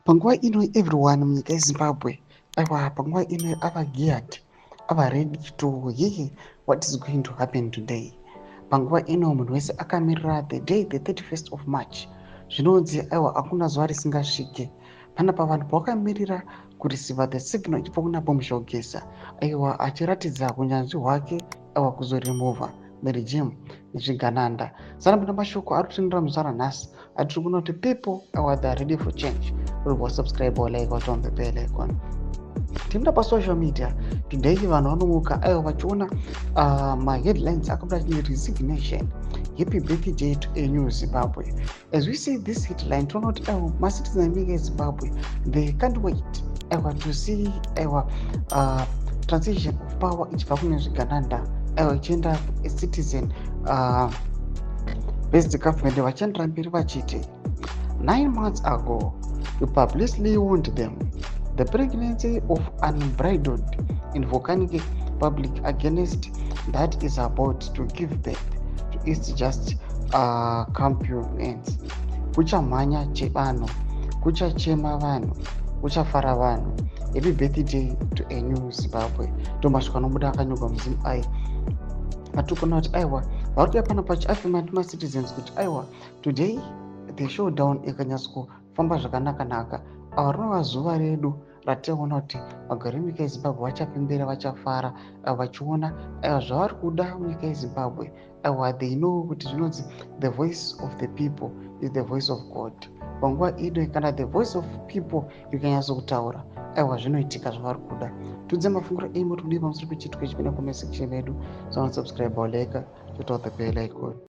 Panguva ino everyone munyika yeZimbabwe, aiwa, panguva ino ava geared, ava ready to hear what is going to happen today. Panguva ino munhu wese akamirira the day, the 31st of March. Zvinonzi aiwa, hakuna zuva risingasvike. Panapa vanhu pavakamirira kureceiva the signal ichibva kuna Bombshell Geza, aiwa, achiratidza unyanzvi hwake, aiwa, kuzoremova regime nezvigananda. Sanapinda mashoko ari kutenderera muzuva ranhasi atiri kuona kuti people, aiwa, they are ready for change. Uri subscribe or like on the bell icon. Tinoenda pasocial media today, vanhu vanomuka, aiwa, vachiona maheadlines akabuda achine "Resignation, happy birthday to a new Zimbabwe." As we see this headline, toona kuti aiwa, macitizen enyika yeZimbabwe, they can't wait, aiwa, to see, aiwa, transition of power ichibva kune zvigananda, aiwa, ichienda citizen based government. Vachiendera mberi vachiti, "9 months ago you publicly warned them. The pregnancy of unbridled in volcanic public against that is about to give birth to its just comeuppance. Kuchamhanya chevanhu, kuchachema vanhu, kuchafara vanhu. Happy birthday to a new Zimbabwe." Ndomasvika anobuda akanyorwa muzimu ai atikuona kuti aiwa, vari kuya panapa vachiaffirma nemacitizens kuti aiwa, today the showdown ikanyatsokufamba zvakanaka-naka, ava rinova zuva redu rationa kuti vagari venyika yeZimbabwe vachapembera, vachafara vachiona, aiwa, zvavari kuda munyika yeZimbabwe. Aiwa, they know kuti zvinonzi the voice of the people is the voice of God. Panguva ino kana the voice of people ikanyatsokutaura, aiwa, zvinoitika zvavari kuda. Tudze mafungiro enyu muri kudii pamusoro pechitiko ichi? Pinda comment section yedu, so subscribe, like, turn the bell icon.